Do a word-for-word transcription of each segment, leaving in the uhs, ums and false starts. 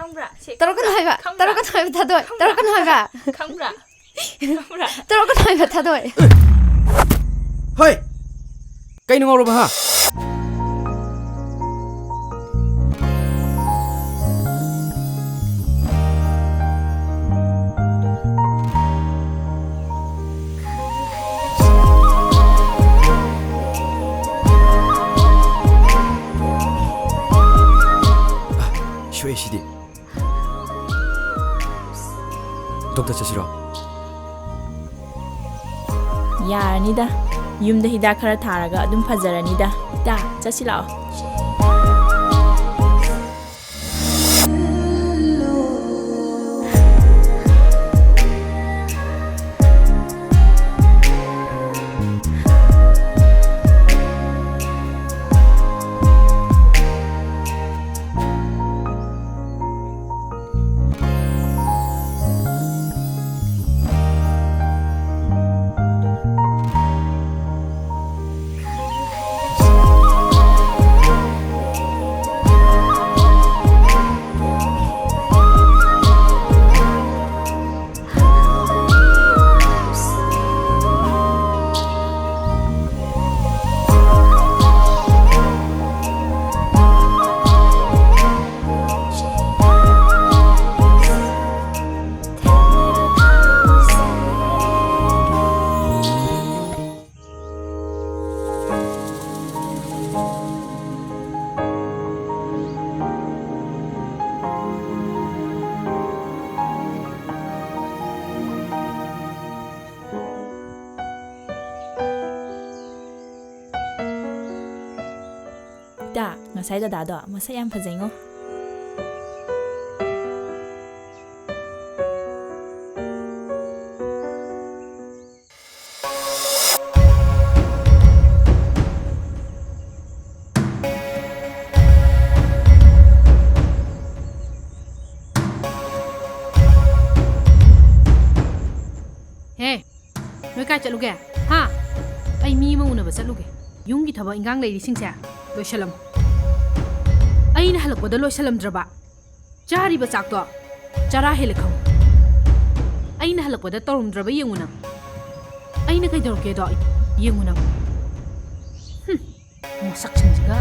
ꯈꯪꯕ꯭ꯔꯥ? ꯁꯦ, ꯇꯧꯔꯛꯀꯅꯨ ꯈꯪꯕ꯭ꯔꯥ? ꯍꯥꯏꯕ, ꯈꯪꯕ꯭ꯔꯥ? ꯇꯧꯔꯛꯀꯅꯨ ꯍꯥꯏꯕ, ꯊꯥꯗꯣꯏ, ꯈꯪꯕ꯭ꯔꯥ? ꯇꯧꯔꯛꯀꯅꯨ ꯍꯥꯏꯕ꯫ ꯈꯪꯕ꯭ꯔꯥ? ꯇꯧꯔꯛꯀꯅꯨ ꯍꯥꯏꯕ, ꯊꯥꯗꯣꯏ꯫ ꯍꯣꯏ! ꯀꯩꯅꯣ ꯉꯥꯎꯔꯕ, ꯍꯥ? ꯁꯣꯛꯑꯦ ꯁꯤꯗꯤ꯫ ꯗꯣꯛꯇꯔ ꯆꯠꯁꯤꯔꯣ? ꯌꯥꯔꯅꯤꯗ꯫ ꯌꯨꯝꯗ ꯍꯤꯗꯥꯛ ꯈꯔ ꯊꯥꯔꯒ ꯑꯗꯨꯝ ꯐꯖꯔꯅꯤꯗ꯫ ꯏꯇꯥ, ꯆꯠꯁꯤ ꯂꯥꯛꯑꯣ꯫ ꯏꯇꯥ, ꯉꯁꯥꯏ ꯗꯗꯥꯗꯣ ꯃꯁꯛ ꯌꯥꯝ ꯐꯖꯩꯉꯣ꯫ ꯍꯦ, ꯅꯣꯏ ꯀꯥꯏ ꯆꯠꯂꯨꯒꯦ? ꯍꯥ? ꯑꯩ ꯃꯤ ꯑꯃ ꯎꯅꯕ ꯆꯠꯂꯨꯒꯦ꯫ ꯌꯨꯝꯒꯤ ꯊꯕꯛ ꯏꯟꯈꯥꯡ ꯂꯩꯔꯤꯁꯤꯡꯁꯦ ꯂꯣꯏꯁꯜꯂꯝꯃꯨ꯫ ꯑꯩꯅ ꯍꯜꯂꯛꯄꯗ ꯂꯣꯏꯁꯜꯂꯝꯗ꯭ꯔꯕ? ꯆꯥꯔꯤꯕ ꯆꯥꯛꯇꯣ ꯆꯔꯥ ꯍꯦꯜꯂꯦ ꯈꯪꯉꯨ꯫ ꯑꯩꯅ ꯍꯜꯂꯛꯄꯗ ꯇꯧꯔꯝꯗ꯭ꯔꯕ ꯌꯦꯡꯉꯨ ꯅꯪ꯫ ꯑꯩꯅ ꯀꯩꯗꯧꯔꯛꯀꯦꯗꯣ ꯌꯦꯡꯉꯨ ꯅꯪ꯫ ꯍꯨꯝ, ꯃꯁꯛꯁꯤꯡꯁꯤꯒ꯫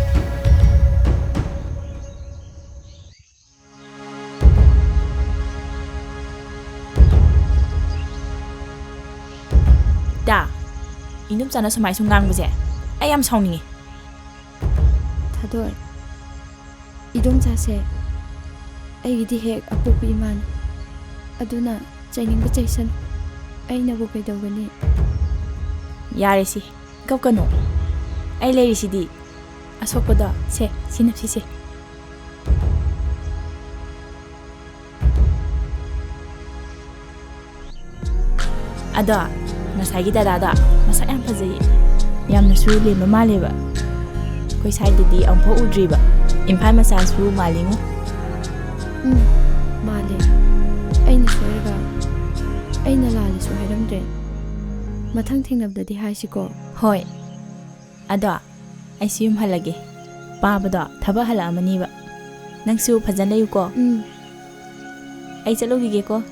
ꯗꯥ, ꯏꯅꯨꯝꯆꯥꯅ ꯁꯨꯃꯥꯏ ꯁꯨꯝ ꯉꯥꯡꯕꯁꯦ ꯑꯩ ꯌꯥꯝ ꯁꯥꯎꯅꯤꯡꯉꯤ꯫ ꯊꯥꯗꯣꯏ, ꯏꯗꯣꯝꯆꯥꯁꯦ ꯑꯩꯒꯤꯗꯤ ꯍꯦꯛ ꯑꯄꯣꯛꯄ ꯏꯃꯥꯅꯤ꯫ ꯑꯗꯨꯅ ꯆꯩꯅꯤꯡꯕ ꯆꯩꯁꯅꯨ꯫ ꯑꯩꯅꯕꯨ ꯀꯩꯗꯧꯒꯅꯤ? ꯌꯥꯔꯦꯁꯤ, ꯀꯞꯀꯅꯨ꯫ ꯑꯩ ꯂꯩꯔꯤꯁꯤꯗꯤ꯫ ꯑꯁꯣꯛꯄꯗꯣ ꯁꯦ, ꯁꯤ ꯅꯞꯁꯤꯁꯦ꯫ ꯑꯗꯣ ꯉꯁꯥꯏꯒꯤ ꯗꯗꯥꯗꯣ ꯃꯁꯛ ꯌꯥꯝ ꯐꯖꯩꯌꯦ꯫ ꯌꯥꯝꯅꯁꯨ ꯂꯦꯝꯕ ꯃꯥꯜꯂꯦꯕ꯫ ꯑꯩꯈꯣꯏ ꯁ꯭ꯋꯥꯏꯗꯗꯤ ꯑꯃꯨꯛꯐꯥꯎ ꯎꯗ꯭ꯔꯤꯕ꯫ ꯏꯝꯐꯥꯜ ꯃꯆꯥꯁꯨ ꯃꯥꯜꯂꯤꯉꯣ꯫ ꯎꯝ, ꯃꯥꯜꯂꯦ꯫ ꯑꯩꯅ ꯁꯣꯏꯔꯒ ꯑꯩꯅ ꯂꯥꯜꯂꯦꯁꯨ ꯍꯥꯏꯔꯝꯗ꯭ꯔꯦ꯫ ꯃꯊꯪ ꯊꯦꯡꯅꯕꯗꯗꯤ ꯍꯥꯏꯁꯤꯀꯣ꯫ ꯍꯣꯏ꯫ ꯑꯗꯣ ꯑꯩꯁꯨ ꯌꯨꯝ ꯍꯜꯂꯒꯦ꯫ ꯄꯥꯕꯗꯣ ꯊꯕꯛ ꯍꯜꯂꯛꯑꯃꯅꯤꯕ꯫ ꯅꯪꯁꯨ ꯐꯖꯅ ꯂꯩꯌꯨꯀꯣ꯫ ꯎꯝ꯫ ꯑꯩ ꯆꯠꯂꯨꯈꯤꯒꯦꯀꯣ꯫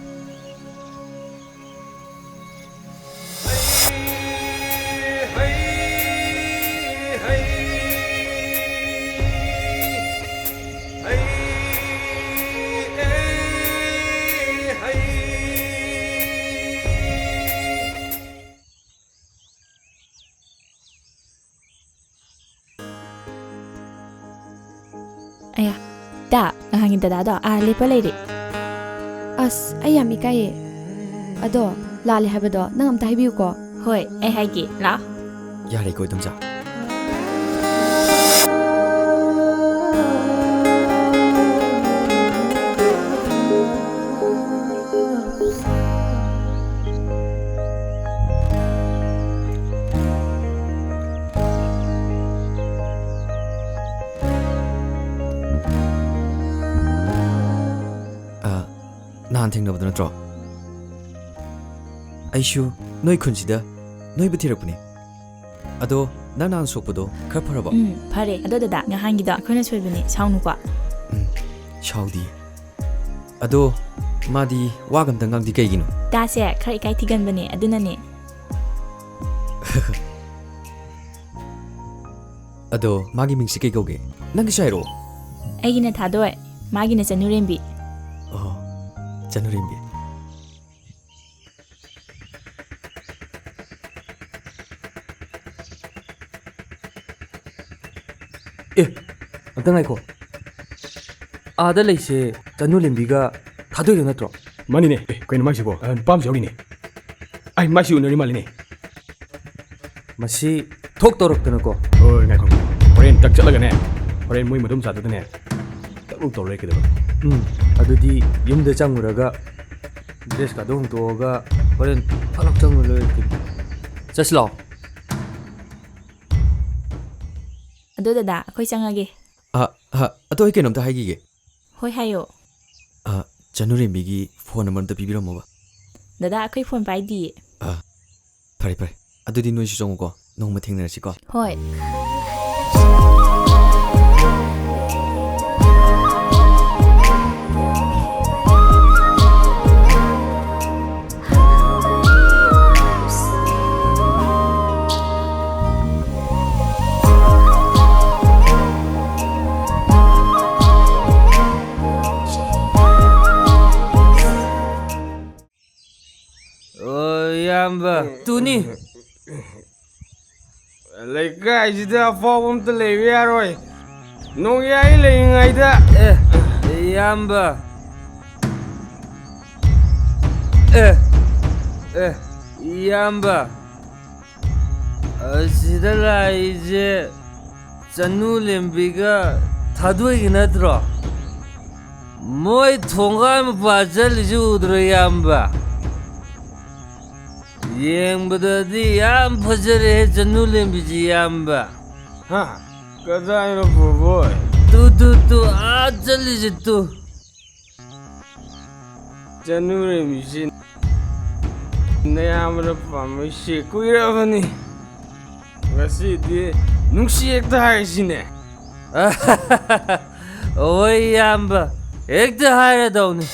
ꯑꯌꯥ, ꯗꯥ, ꯉꯍꯥꯟꯒꯤ ꯗꯗꯥꯗꯣ ꯑꯥ ꯂꯦꯞꯄ ꯂꯩꯔꯦ꯫ ꯑꯁ, ꯑꯩ ꯌꯥꯝ ꯏꯀꯥꯏꯌꯦ꯫ ꯑꯗꯣ, ꯂꯥꯜꯂꯦ ꯍꯥꯏꯕꯗꯣ ꯅꯪ ꯑꯝꯇ ꯍꯥꯏꯕꯤꯌꯨꯀꯣ꯫ ꯍꯣꯏ, ꯑꯩ ꯍꯥꯏꯒꯦ, ꯂꯥꯛꯑꯣ꯫ ꯌꯥꯔꯦꯀꯣ, ꯏꯗꯣꯝꯆꯥ꯫ ꯑ, ꯅꯍꯥꯟ ꯊꯦꯡꯅꯕꯗꯣ ꯅꯠꯇ꯭ꯔꯣ? ꯑꯩꯁꯨ ꯅꯣꯏ ꯈꯨꯟꯁꯤꯗ ꯅꯣꯏꯕꯨ ꯊꯤꯔꯛꯄꯅꯦ꯫ ꯑꯗꯣ ꯅꯪ ꯅꯍꯥꯟ ꯁꯣꯛꯄꯗꯣ ꯈꯔ ꯐꯔꯕꯣ? ꯎꯝ, ꯐꯔꯦ꯫ ꯑꯗꯣ ꯗꯗꯥ, ꯉꯍꯥꯟꯒꯤꯗꯣ ꯑꯩꯈꯣꯏꯅ ꯁꯣꯏꯕꯅꯦ, ꯁꯥꯎꯅꯨꯀꯣ꯫ ꯎꯝ, ꯁꯥꯎꯗꯤꯌꯦ꯫ ꯑꯗꯣ ꯃꯥꯗꯤ ꯋꯥꯒ ꯑꯝꯇ ꯉꯥꯡꯗꯤ ꯀꯩꯒꯤꯅꯣ? ꯗꯥꯁꯦ ꯈꯔ ꯏꯀꯥꯏ ꯊꯤꯒꯟꯕꯅꯦ, ꯑꯗꯨꯅꯅꯦ꯫ ꯑꯗꯣ ꯃꯥꯒꯤ ꯃꯤꯡꯁꯤ ꯀꯩ ꯀꯧꯒꯦ? ꯅꯪꯒꯤꯁꯨ ꯍꯥꯏꯔꯛꯑꯣ꯫ ꯑꯩꯒꯤꯅ ꯊꯥꯗꯣꯏ, ꯃꯥꯒꯤꯅ ꯆꯅꯨꯔꯦꯝꯕꯤ꯫ ꯑꯣ, ꯆꯅꯨꯔꯦꯝꯕꯤ꯫ ꯑꯦ, ꯑꯝꯇ ꯉꯥꯏꯈꯣ꯫ ꯑꯥꯗ ꯂꯩꯁꯦ ꯆꯅꯨ ꯂꯦꯝꯕꯤꯒ ꯊꯥꯗꯣꯏꯗꯣ ꯅꯠꯇ꯭ꯔꯣ? ꯃꯥꯅꯤꯅꯦ꯫ ꯑꯦ, ꯀꯩꯅꯣ ꯃꯥꯏꯁꯤꯕꯣ? ꯑ, ꯅꯨꯄꯥ ꯑꯃꯁꯨ ꯌꯥꯎꯔꯤꯅꯦ꯫ ꯑꯩ, ꯃꯥꯏꯁꯤ ꯎꯅꯔꯤ ꯃꯥꯜꯂꯤꯅꯦ꯫ ꯃꯁꯤ ꯊꯣꯛ ꯇꯧꯔꯛꯇꯅꯀꯣ꯫ ꯍꯣꯏ, ꯉꯥꯏꯈꯣ꯫ ꯍꯣꯔꯦꯟ ꯇꯛ ꯆꯠꯂꯒꯅꯦ, ꯍꯣꯔꯦꯟ ꯃꯣꯏ ꯃꯗꯣꯝꯆꯥꯗꯨꯗꯅꯦ, ꯇꯛ ꯂꯧ ꯇꯧꯔ ꯂꯩꯔꯛꯀꯗꯕ꯫ ꯎꯝ, ꯑꯗꯨꯗꯤ ꯌꯨꯝꯗ ꯆꯪꯉꯨꯔꯒ ꯗ꯭ꯔꯦꯁꯀꯗꯣ ꯍꯣꯡꯇꯣꯛꯑꯒ ꯍꯣꯔꯦꯟ ꯐꯠ ꯂꯥꯎ ꯆꯪꯉꯨ ꯂꯣꯏꯔꯦ ꯀꯩꯅꯣ꯫ ꯆꯠꯁꯤ ꯂꯥꯛꯑꯣ꯫ ꯑꯗꯣ ꯗꯗꯥ, ꯑꯩꯈꯣꯏ ꯆꯪꯉꯒꯦ꯫ ꯑ, ꯑ, ꯑꯗꯣ ꯑꯩ ꯀꯩꯅꯣꯝꯇ ꯍꯥꯏꯈꯤꯒꯦ꯫ ꯍꯣꯏ, ꯍꯥꯏꯌꯣ꯫ ꯑ, ꯆꯅꯨꯔꯦꯝꯕꯤꯒꯤ ꯐꯣꯟ ꯅꯝꯕꯔ ꯑꯝꯇ ꯄꯤꯕꯤꯔꯝꯃꯣꯕ꯫ ꯗꯗꯥ, ꯑꯩꯈꯣꯏ ꯐꯣꯟ ꯄꯥꯏꯗꯤꯌꯦ꯫ ꯑ, ꯐꯔꯦ, ꯐꯔꯦ꯫ ꯑꯗꯨꯗꯤ ꯅꯣꯏꯁꯨ ꯆꯪꯉꯨꯀꯣ꯫ ꯅꯣꯡꯃ ꯊꯦꯡꯅꯔꯁꯤꯀꯣ꯫ ꯍꯣꯏ꯫ ꯑꯣ, ꯏꯌꯥꯝꯕ꯫ ꯇꯨꯅꯤ꯫ ꯂꯩꯀꯥꯏꯁꯤꯗ ꯑꯐꯥꯎꯕ ꯑꯝꯇ ꯂꯩꯕ ꯌꯥꯔꯣꯏ꯫ ꯅꯣꯡꯌꯥꯏ ꯂꯩꯔꯤꯉꯩꯗ꯫ ꯑꯦ, ꯏꯌꯥꯝꯕ꯫ ꯑꯦ, ꯑꯦ, ꯏꯌꯥꯝꯕ꯫ ꯑꯁꯤꯗ ꯂꯥꯛꯏꯁꯦ ꯆꯅꯨ ꯂꯦꯝꯕꯤꯒ ꯊꯥꯗꯣꯏꯒꯤ ꯅꯠꯇ꯭ꯔꯣ? ꯃꯣꯏ ꯊꯣꯡꯒꯥꯟ ꯃꯄꯥ ꯆꯠꯂꯤꯁꯤ ꯎꯗ꯭ꯔꯣ, ꯏꯌꯥꯝꯕ? ꯌꯦꯡꯕꯗꯗꯤ ꯌꯥꯝ ꯐꯖꯔꯦꯍꯦ, ꯆꯅꯨ ꯂꯦꯝꯕꯤꯁꯤ, ꯏꯌꯥꯝꯕ꯫ ꯍꯥ? ꯀꯗꯥꯏꯅꯣ, ꯕꯣꯕꯣꯏ? ꯇꯨ, ꯇꯨ, ꯇꯨ, ꯑꯥ ꯆꯠꯂꯤꯁꯤ ꯇꯨ꯫ ꯆꯅꯨ ꯂꯦꯝꯕꯤꯁꯤ ꯅꯌꯥꯝꯕꯅ ꯄꯥꯝꯃꯩꯁꯤ ꯀꯨꯏꯔꯕꯅꯤ꯫ ꯉꯁꯤꯗꯤ ꯅꯨꯡꯁꯤ ꯍꯦꯛꯇ ꯍꯥꯏꯔꯁꯤꯅꯦ꯫ ꯍꯣꯏ, ꯏꯌꯥꯝꯕ, ꯍꯦꯛꯇ ꯍꯥꯏꯔꯗꯧꯅꯤ꯫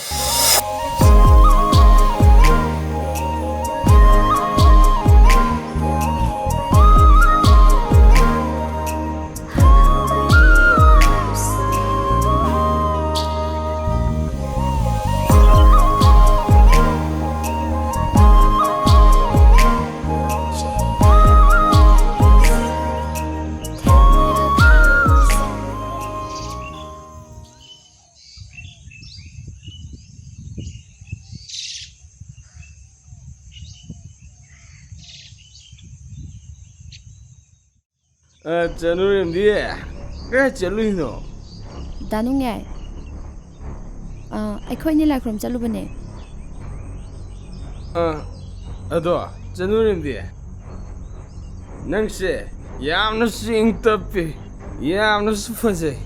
ꯑ, ꯆꯅꯨꯔꯦꯝꯕꯤ, ꯀꯥꯏ ꯆꯠꯂꯨꯏꯅꯣ? ꯗꯥ ꯅꯣꯡꯌꯥꯏ, ꯑ, ꯑꯩꯈꯣꯏꯅꯤ ꯂꯥꯏ ꯈꯨꯔꯨꯝ ꯆꯠꯂꯨꯕꯅꯦ꯫ ꯑ, ꯑꯗꯣ, ꯆꯅꯨꯔꯦꯝꯕꯤ, ꯅꯪꯁꯦ ꯌꯥꯝꯅꯁꯨ ꯏꯪ ꯇꯞꯄꯤ, ꯌꯥꯝꯅꯁꯨ ꯐꯖꯩ꯫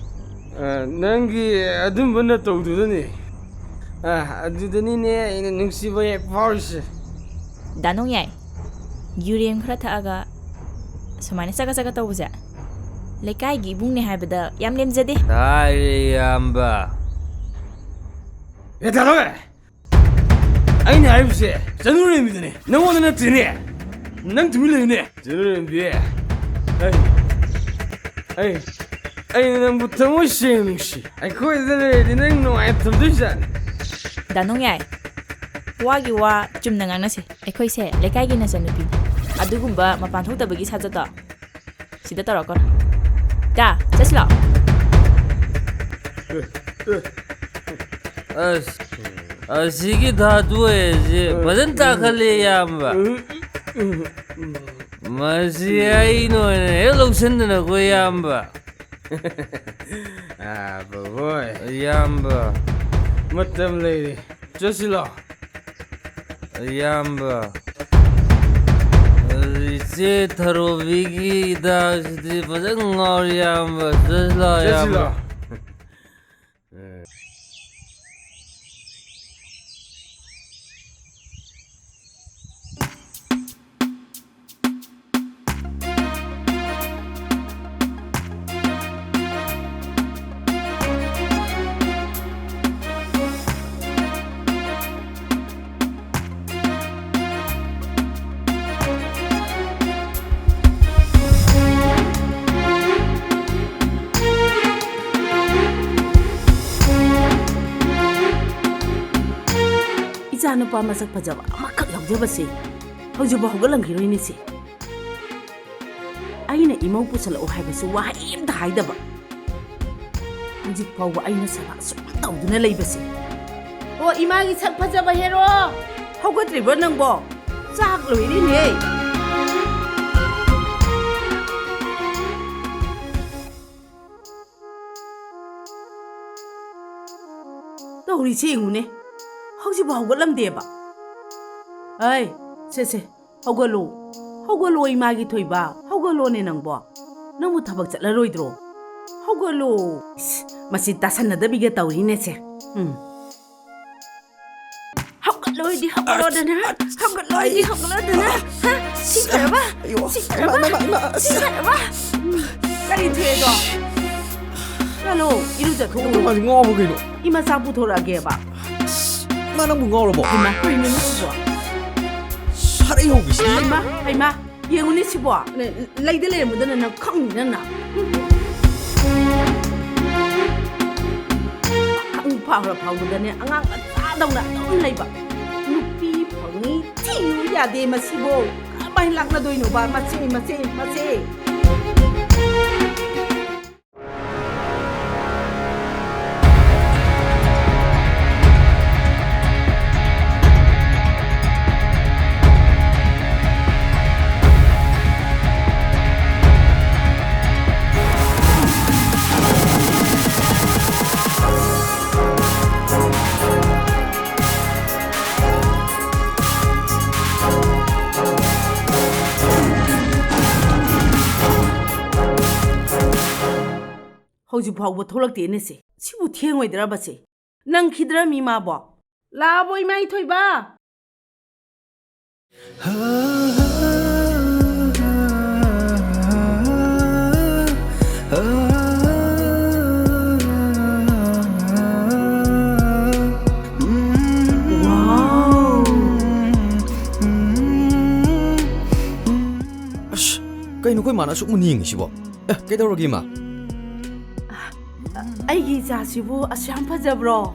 ꯑ, ꯅꯪꯒꯤ ꯑꯗꯨꯝꯕ ꯅꯇꯧꯗꯨꯗꯅꯤ, ꯑ, ꯑꯗꯨꯗꯅꯤꯅꯦ ꯑꯩꯅ ꯅꯨꯡꯁꯤꯕ ꯍꯦꯛ ꯐꯥꯎꯔꯤꯁꯦ꯫ ꯗꯥ ꯅꯣꯡꯌꯥꯏ, ꯌꯨꯔꯦꯝ ꯈꯔ ꯊꯛꯑꯒ ꯁꯨꯃꯥꯏꯅ ꯆꯒꯠ ꯆꯒꯠ ꯇꯧꯕꯁꯦ ꯂꯩꯀꯥꯏꯒꯤ ꯏꯕꯨꯡꯅꯦ ꯍꯥꯏꯕꯗ ꯌꯥꯝ ꯂꯦꯝꯖꯗꯦ꯫ ꯇꯥꯏꯔꯦ, ꯏꯌꯥꯝꯕ꯫ ꯑꯦ, ꯇꯥꯔꯣꯏ! ꯑꯩꯅ ꯍꯥꯏꯔꯤꯕꯁꯦ ꯆꯅꯨꯔꯦꯝꯕꯤꯗꯅꯦ, ꯅꯪꯉꯣꯟꯗ ꯅꯠꯇꯦꯅꯦ꯫ ꯅꯪ ꯇꯨꯃꯤꯟ ꯂꯩꯌꯨꯅꯦ꯫ ꯆꯅꯨꯔꯦꯝꯕꯤ, ꯑꯩ, ꯑꯩ, ꯑꯩꯅ ꯅꯪꯕꯨ ꯊꯃꯣꯏ ꯁꯦꯡꯅ ꯅꯨꯡꯁꯤ꯫ ꯑꯩꯈꯣꯏꯗ ꯂꯩꯔꯗꯤ ꯅꯪ ꯅꯨꯡꯉꯥꯏꯅ ꯊꯝꯗꯣꯏꯖꯥꯠꯅꯤ꯫ ꯗꯥ ꯅꯣꯡꯌꯥꯏ, ꯋꯥꯒꯤ ꯋꯥ ꯆꯨꯝꯅ ꯉꯥꯡꯅꯁꯦ꯫ ꯑꯩꯈꯣꯏꯁꯦ ꯂꯩꯀꯥꯏꯒꯤ ꯅꯆꯟꯅꯨꯄꯤꯅꯤ꯫ ꯑꯗꯨꯒꯨꯝꯕ ꯃꯄꯥꯟ ꯊꯣꯛꯇꯕꯒꯤ ꯁꯥꯖꯠꯇꯣ ꯁꯤꯗ ꯇꯧꯔꯛꯀꯅꯨ꯫ ꯗꯥ, ꯆꯠꯁꯤ ꯂꯥꯛꯑꯣ꯫ ꯑꯁ, ꯑꯁꯤꯒꯤ ꯊꯥꯗꯣꯛꯑꯦꯁꯦ ꯐꯖꯅ ꯇꯥꯈꯠꯂꯦ, ꯏꯌꯥꯝꯕ꯫ ꯃꯁꯤ ꯑꯩꯅ ꯑꯣꯏꯅ ꯍꯦꯛ ꯂꯧꯁꯤꯟꯗꯅꯀꯣ, ꯏꯌꯥꯝꯕ꯫ ꯑꯥ, ꯕꯣꯕꯣꯏ꯫ ꯏꯌꯥꯝꯕ꯫ ꯃꯇꯝ ꯂꯩꯔꯤ꯫ ꯆꯠꯁꯤꯂꯣ꯫ ꯏꯌꯥꯝꯕ꯫ ꯏꯆꯦ ꯊꯔꯣꯕꯤꯒꯤ ꯍꯤꯗꯥꯛꯁꯤꯗꯤ ꯐꯖꯅ ꯉꯥꯎꯔꯦ, ꯏꯌꯥꯝꯕ꯫ ꯆꯠꯁꯤꯂꯣ, ꯏꯌꯥꯝꯕ꯫ ꯆꯠꯁꯤꯂꯣ꯫ ꯏꯆꯥ ꯅꯨꯄꯥ ꯃꯁꯛ ꯐꯖꯕ ꯑꯃꯈꯛ ꯌꯥꯎꯖꯕꯁꯦ ꯍꯧꯖꯤꯛꯐꯥꯎ ꯍꯧꯒꯠꯂꯝꯈꯤꯔꯣꯏꯅꯦ ꯁꯦ꯫ ꯑꯩꯅ ꯏꯃꯧ ꯄꯨꯁꯜꯂꯛꯎ ꯍꯥꯏꯕꯁꯨ ꯋꯥꯍꯩ ꯑꯃꯇ ꯍꯥꯏꯗꯕ꯫ ꯍꯧꯖꯤꯛ ꯐꯥꯎꯕ ꯑꯩꯅ ꯁꯦꯕꯥ ꯁꯨꯝ ꯇꯧꯗꯨꯅ ꯂꯩꯕꯁꯦ꯫ ꯑꯣ, ꯏꯃꯥꯒꯤ ꯁꯛ ꯐꯖꯕ ꯍꯦꯔꯣ! ꯍꯧꯒꯠꯇ꯭ꯔꯤꯕ꯭ꯔꯣ ꯅꯪꯕꯣ? ꯆꯥꯛ ꯂꯣꯏꯔꯦꯅꯦ꯫ ꯇꯧꯔꯤꯁꯦ ꯌꯦꯡꯉꯨꯅꯦ, ꯍꯧꯖꯤꯛꯐꯥꯎ ꯍꯧꯒꯠꯂꯝꯗꯦꯕ꯫ ꯑꯩ, ꯁꯦ, ꯁꯦ, ꯍꯧꯒꯠꯂꯣ, ꯍꯧꯒꯠꯂꯣ, ꯏꯃꯥꯒꯤ ꯊꯣꯏꯕ, ꯍꯧꯒꯠꯂꯣꯅꯦ ꯅꯪꯕꯣ꯫ ꯅꯪꯕꯨ ꯊꯕꯛ ꯆꯠꯂꯔꯣꯏꯗ꯭ꯔꯣ? ꯍꯧꯒꯠꯂꯣ꯫ ꯏꯁ, ꯃꯁꯤ ꯇꯥꯁꯟꯅꯗꯕꯤꯒ ꯇꯧꯔꯤꯅꯦꯁꯦ꯫ ꯎꯝ꯫ ꯍꯧꯒꯠꯂꯣꯏꯗꯤ ꯍꯧꯒꯠꯂꯣꯗꯅ, ꯍꯧꯒꯠꯂꯣꯏꯗꯤ ꯍꯧꯒꯠꯂꯣꯗꯅ꯫ ꯍꯥ? ꯁꯤ ꯐꯔꯕ? ꯑꯌꯣ, ꯁꯤ ꯐꯔꯕ? ꯏꯃꯥ, ꯏꯃꯥ, ꯏꯃꯥ, ꯁꯤ ꯐꯔꯕ? ꯎꯝ, ꯀꯔꯤ ꯊꯣꯛꯑꯦꯗꯣ? ꯆꯠꯂꯣ, ꯏꯔꯨꯖꯊꯣꯛꯎꯔꯣ꯫ ꯃꯥꯁꯤ ꯉꯥꯎꯕ ꯀꯩꯅꯣ? ꯏꯃꯥ ꯆꯥꯛ ꯄꯨꯊꯣꯔꯛꯑꯒꯦꯕ꯫ ꯃꯥ ꯅꯪꯕꯨ ꯉꯥꯎꯔꯕꯣ? ꯏꯃꯥ, ꯀꯩꯅꯣꯅꯦ ꯁꯤꯕꯣ? ꯁꯥꯔꯩ ꯍꯧꯕꯤꯁꯤ꯫ ꯏꯃꯥ, ꯍꯩꯃꯥ, ꯌꯦꯡꯉꯨꯅꯦ ꯁꯤꯕꯣ꯫ ꯂꯩꯗ ꯂꯩꯔꯝꯃꯨꯗꯅ ꯅꯪ ꯈꯪꯅꯤ ꯅꯪꯅ꯫ ꯈꯪ ꯐꯥꯎꯔ ꯐꯥꯎꯕꯗꯅꯦ ꯑꯉꯥꯡ ꯃꯆꯥꯗꯧꯅ ꯑꯗꯨꯝ ꯂꯩꯕ꯫ ꯅꯨꯄꯤ ꯐꯪꯉꯤ ꯊꯤꯌꯨ ꯌꯥꯗꯦ ꯃꯁꯤꯕꯣ꯫ ꯀꯃꯥꯏꯅ ꯂꯥꯛꯅꯗꯣꯏꯅꯣꯕ? ꯃꯁꯦ, ꯃꯁꯦ, ꯃꯁꯦ꯫ ꯍꯧꯖꯤꯛ ꯐꯥꯎꯕ ꯊꯣꯛꯂꯛꯇꯦꯅꯦ ꯁꯦ꯫ ꯁꯤꯕꯨ ꯊꯦꯡꯉꯣꯏꯗ꯭ꯔꯕ ꯁꯦ? ꯅꯪꯈꯤꯗ꯭ꯔꯃꯤ ꯃꯥꯕꯣ? ꯂꯥꯛꯑꯕꯣ ꯏꯃꯥ ꯏꯊꯣꯏꯕ? ꯋꯥꯎ! ꯑꯁ, ꯀꯩꯅꯣ ꯑꯩꯈꯣꯏ ꯃꯥꯅ ꯑꯁꯨꯛ ꯃꯨꯟꯅ ꯌꯦꯡꯉꯤꯁꯤꯕꯣ? ꯑꯦ, ꯀꯩꯗꯧꯔꯒꯦ, ꯏꯃꯥ? ꯑꯩꯒꯤ ꯏꯆꯥꯁꯤꯕꯨ ꯑꯁꯨꯛ ꯌꯥꯝ ꯐꯖꯕ꯭ꯔꯣ?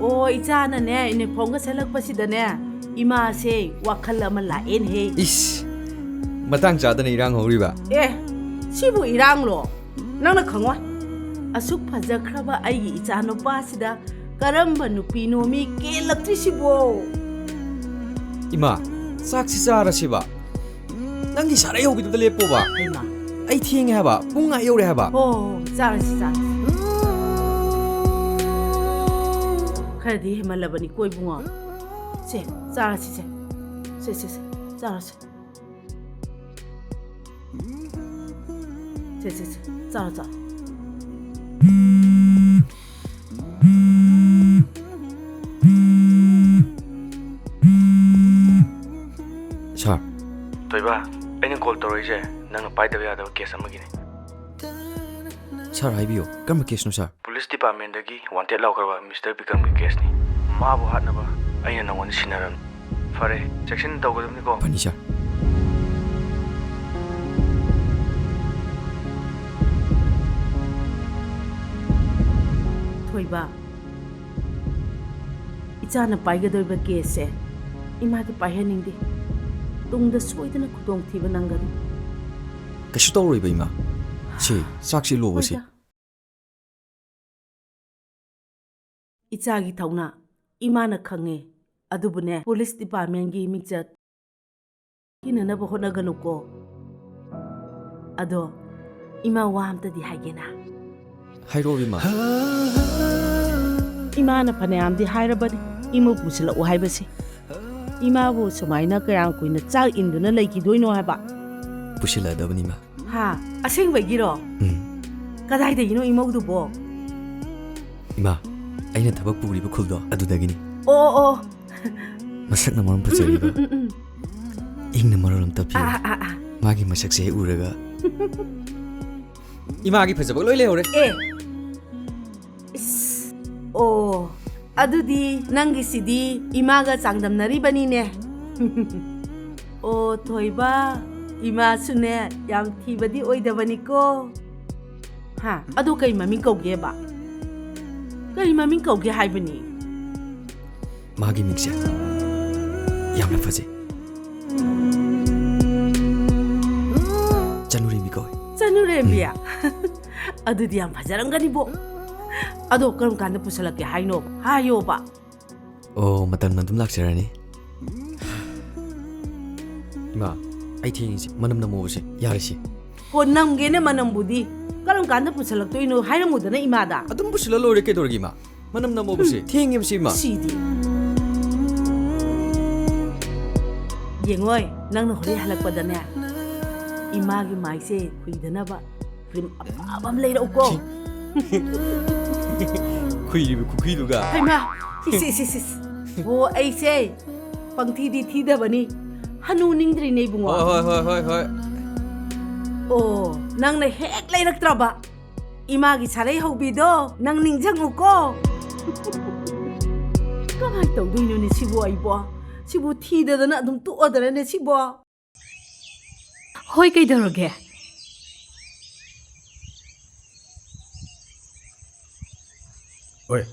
ꯑꯣ, ꯏꯆꯥꯅꯅꯦ, ꯌꯨꯅꯤꯐꯣꯔꯝꯒ ꯁꯦꯠꯂꯛꯄꯁꯤꯗꯅꯦ, ꯏꯃꯥꯁꯦ ꯋꯥꯈꯜ ꯑꯃ ꯂꯥꯛꯑꯦꯅꯦꯍꯦ꯫ ꯏꯁ, ꯃꯇꯥꯡ ꯆꯥꯗꯅ ꯏꯔꯥꯡ ꯍꯧꯔꯤꯕ? ꯑꯦ, ꯁꯤꯕꯨ ꯏꯔꯥꯡꯂꯣ? ꯅꯪꯅ ꯈꯪꯉꯣꯏ꯫ ꯑꯁꯨꯛ ꯐꯖꯈ꯭ꯔꯕ ꯑꯩꯒꯤ ꯏꯆꯥ ꯅꯨꯄꯥꯁꯤꯗ ꯀꯔꯝꯕ ꯅꯨꯄꯤꯅꯣ ꯃꯤ ꯀꯦꯜꯂꯛꯇ꯭ꯔꯤꯁꯤꯕꯣ? ꯏꯃꯥ, ꯆꯥꯛꯁꯤ ꯆꯥꯔꯁꯤꯕ꯫ ꯅꯪꯒꯤ ꯁꯥꯔꯩ ꯍꯧꯕꯤꯗꯨꯗ ꯂꯦꯞꯄꯣꯕ꯫ ꯍꯩꯃꯥ꯫ ꯑꯩ ꯊꯦꯡꯉꯦ ꯍꯥꯏꯕ, ꯄꯨꯡ ꯑꯥ ꯌꯧꯔꯦ ꯍꯥꯏꯕ꯫ ꯍꯣ, ꯍꯣ, ꯍꯣ, ꯆꯥꯔꯁꯤ, ꯆꯥꯔꯁꯤ꯫ ꯈꯔꯗꯤ ꯍꯦꯟꯃꯜꯂꯕꯅꯤꯀꯣ ꯏꯕꯨꯡꯉꯣ꯫ ꯁꯦ, ꯆꯥꯔꯁꯤ ꯁꯦ꯫ ꯁꯦ, ꯁꯦ, ꯁꯦ, ꯆꯥꯔꯁꯤ꯫ ꯁꯦ, ꯁꯦ, ꯁꯦ, ꯆꯥꯔꯣ, ꯆꯥꯔꯣ꯫ ꯁꯥꯔ꯫ ꯊꯣꯏꯕ, ꯑꯩꯅ ꯀꯣꯜ ꯇꯧꯔꯛꯏꯁꯦ ꯅꯪꯅ ꯄꯥꯏꯗꯕ ꯌꯥꯗꯕ ꯀꯦꯁ ꯑꯃꯒꯤꯅꯤ꯫ ꯁꯥꯔ, ꯍꯥꯏꯕꯤꯌꯨ, ꯀꯔꯝꯕ ꯀꯦꯁꯅꯣ, ꯁꯥꯔ? Police ꯗꯤꯄꯥꯔꯠꯃꯦꯟꯗꯒꯤ ꯋꯥꯟꯇꯦꯗ ꯂꯥꯎꯈ꯭ꯔꯕ mister ꯕꯤꯀ꯭ꯔꯝꯒꯤ ꯀꯦꯁꯅꯤ꯫ ꯃꯥꯕꯨ ꯍꯥꯠꯅꯕ ꯑꯩꯅ ꯅꯪꯉꯣꯟꯗ ꯁꯤꯟꯅꯔꯝꯅꯤ꯫ ꯐꯔꯦ, ꯆꯦꯛꯁꯤꯟꯅ ꯇꯧꯒꯗꯕꯅꯤꯀꯣ꯫ ꯐꯅꯤ, ꯁꯥꯔ꯫ ꯊꯣꯏꯕ, ꯏꯆꯥꯅ ꯄꯥꯏꯒꯗꯧꯔꯤꯕ ꯀꯦꯁꯁꯦ ꯏꯃꯥꯗꯤ ꯄꯥꯏꯍꯟꯅꯤꯡꯗꯦ꯫ ꯇꯨꯡꯗ ꯁꯣꯏꯗꯅ ꯈꯨꯗꯣꯡꯊꯤꯕ ꯅꯪꯒꯅꯤ꯫ ꯀꯩꯁꯨ ꯇꯧꯔꯣꯏꯕ, ꯏꯃꯥ꯫ ꯁꯤ, ꯆꯥꯛꯁꯤ ꯂꯣꯕꯁꯤ꯫ ꯍꯣꯏꯗ꯫ ꯏꯆꯥꯒꯤ ꯊꯧꯅꯥ ꯏꯃꯥꯅ ꯈꯪꯉꯦ꯫ ꯑꯗꯨꯕꯨꯅꯦ, ꯄꯨꯂꯤꯁ ꯗꯤꯄꯥꯔꯠꯃꯦꯟꯒꯤ ꯃꯤꯡꯆꯠ ꯊꯤꯅꯅꯕ ꯍꯣꯠꯅꯒꯅꯨꯀꯣ꯫ ꯑꯗꯣ ꯏꯃꯥ ꯋꯥ ꯑꯝꯇꯗꯤ ꯍꯥꯏꯒꯦꯅ꯫ ꯍꯥꯏꯔꯛꯑꯣ, ꯏꯃꯥ꯫ ꯏꯃꯥꯅ ꯐꯅꯌꯥꯝꯗꯤ ꯍꯥꯏꯔꯕꯅꯤ ꯏꯃꯧ ꯄꯨꯁꯤꯜꯂꯛꯎ ꯍꯥꯏꯕꯁꯦ꯫ ꯏꯃꯥꯕꯨ ꯁꯨꯃꯥꯏꯅ ꯀꯌꯥꯝ ꯀꯨꯏꯅ ꯆꯥꯛ ꯏꯟꯗꯨꯅ ꯂꯩꯈꯤꯗꯣꯏꯅꯣ ꯍꯥꯏꯕ? ꯄꯨꯁꯤꯜꯂꯛꯑꯗꯕꯅꯤ, ꯏꯃꯥ꯫ ꯍꯥ? ꯑꯁꯦꯡꯕꯒꯤꯔꯣ? ꯎꯝ꯫ ꯀꯗꯥꯏꯗꯒꯤꯅꯣ ꯏꯃꯧꯗꯨꯕꯣ? ꯏꯃꯥ, ꯑꯩꯅ ꯊꯕꯛ ꯄꯨꯔꯤꯕ ꯈꯨꯜꯗꯣ ꯑꯗꯨꯗꯒꯤꯅꯤ꯫ ꯑꯣ, ꯑꯣ, ꯑꯣ꯫ ꯃꯁꯛꯅ ꯃꯔꯣꯝ ꯐꯖꯔꯤꯕ, ꯎꯝ, ꯎꯝ, ꯎꯝ, ꯎꯝ꯫ ꯏꯪꯅ ꯃꯔꯣꯜ ꯑꯃ ꯇꯞꯄꯤꯕ꯫ ꯑꯥ, ꯑꯥ, ꯑꯥ, ꯑꯥ꯫ ꯃꯥꯒꯤ ꯃꯁꯛꯁꯦ ꯍꯦꯛ ꯎꯔꯒ ꯏꯃꯥꯒꯤ ꯐꯖꯕ ꯂꯣꯏ ꯂꯩꯍꯧꯔꯦ꯫ ꯑꯦ꯫ ꯏꯁ꯫ ꯑꯣ, ꯑꯗꯨꯗꯤ ꯅꯪꯒꯤꯁꯤꯗꯤ ꯏꯃꯥꯒ ꯆꯥꯡꯗꯝꯅꯔꯤꯕꯅꯤꯅꯦ꯫ ꯑꯣ, ꯊꯣꯏꯕ, ꯏꯃꯥꯁꯨꯅꯦ ꯌꯥꯝ ꯊꯤꯕꯗꯤ ꯑꯣꯏꯗꯕꯅꯤꯀꯣ꯫ ꯍꯥ, ꯑꯗꯨ ꯀꯩ ꯃꯃꯤꯡ ꯀꯧꯒꯦꯕ? ꯀꯩ ꯃꯃꯤꯡ ꯀꯧꯒꯦ ꯍꯥꯏꯕꯅꯤ? ꯃꯥꯒꯤ ꯃꯤꯡꯁꯦ ꯌꯥꯝꯅ ꯐꯖꯩ꯫ ꯆꯅꯨꯔꯦꯝꯕꯤ ꯀꯧꯏ꯫ ꯆꯅꯨꯔꯦꯝꯕꯤ? ꯎꯝ꯫ ꯑꯗꯨꯗꯤ ꯌꯥꯝ ꯐꯖꯔꯝꯒꯅꯤꯕꯣ꯫ ꯑꯗꯣ ꯀꯔꯝ ꯀꯥꯟꯗ ꯄꯨꯁꯜꯂꯛꯀꯦ ꯍꯥꯏꯅꯣ? ꯍꯥꯏꯌꯣꯕ꯫ ꯑꯣ, ꯃꯇꯝꯅ ꯑꯗꯨꯝ ꯂꯥꯛꯆꯔꯅꯤ꯫ ꯏꯃꯥ, ꯑꯩ ꯊꯦꯡꯉꯤꯁꯦ, ꯃꯅꯝ ꯅꯝꯃꯨꯕꯁꯦ ꯌꯥꯔꯦꯁꯦ꯫ ꯍꯣ, ꯅꯝꯒꯦꯅꯦ ꯃꯅꯝꯕꯨꯗꯤ꯫ ꯀꯔꯝ ꯀꯥꯟꯗ ꯄꯨꯁꯜꯂꯛꯇꯣꯏꯅꯣ ꯍꯥꯏꯔꯝꯃꯨꯗꯅ ꯏꯃꯥꯗ꯫ ꯑꯗꯨꯝ ꯄꯨꯁꯤꯜꯂ ꯂꯣꯏꯔꯦ, ꯀꯩꯗꯧꯔꯒꯦ, ꯏꯃꯥ? ꯃꯅꯝ ꯅꯝꯃꯣꯕꯁꯦ, ꯊꯦꯡꯉꯦꯕ ꯁꯤꯃ꯫ ꯁꯤꯗꯤ꯫ ꯌꯦꯡꯉꯣꯏ, ꯅꯪꯅ ꯍꯣꯔꯦꯟ ꯍꯜꯂꯛꯄꯗꯅꯦ, ꯏꯃꯥꯒꯤ ꯃꯥꯏꯁꯦ ꯈꯨꯏꯗꯅꯕ ꯀ꯭ꯔꯤꯝ ꯑꯐꯕ ꯑꯃ ꯂꯩꯔꯛꯎꯀꯣ꯫ ꯈꯨꯏꯔꯤꯕ ꯈꯨꯈꯨꯏꯗꯨꯒ꯫ ꯍꯩꯃꯥ! ꯏꯁ, ꯏꯁ, ꯏꯁ, ꯏꯁ꯫ ꯑꯣ, ꯑꯩꯁꯦ ꯄꯪꯊꯤꯗꯤ ꯊꯤꯗꯕꯅꯤ꯫ ꯍꯅꯨ ꯅꯤꯡꯗ꯭ꯔꯤꯅꯦ, ꯏꯕꯨꯡꯉꯣ꯫ ꯍꯣꯏ, ꯍꯣꯏ, ꯍꯣꯏ, ꯍꯣꯏ, ꯍꯣꯏ꯫ ꯑꯣ, ꯅꯪꯅ ꯍꯦꯛ ꯂꯩꯔꯛꯇ꯭ꯔꯕ ꯏꯃꯥꯒꯤ ꯁꯥꯂꯩ ꯍꯧꯕꯤꯗꯣ ꯅꯪ ꯅꯤꯡꯁꯤꯡꯉꯨꯀꯣ꯫ ꯀꯃꯥꯏꯅ ꯇꯧꯗꯣꯏꯅꯣꯅꯦ ꯁꯤꯕꯨ ꯑꯩꯕꯣ? ꯁꯤꯕꯨ ꯊꯤꯗꯗꯅ ꯑꯗꯨꯝ ꯇꯣꯛꯑꯗ꯭ꯔꯅꯦ ꯁꯤꯕꯣ? ꯍꯣꯏ, ꯀꯩꯗꯧꯔꯒꯦ? ꯍꯣꯏ,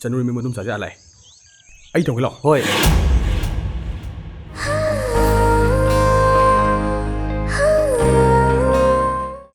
ꯆꯅꯨꯔꯤꯃꯤ ꯃꯗꯨꯝ ꯆꯥꯖ ꯂꯥꯛꯑꯦ꯫ ꯑꯩ ꯇꯧꯒꯦ ꯂꯥꯛꯑꯣ꯫ ꯍꯣꯏ꯫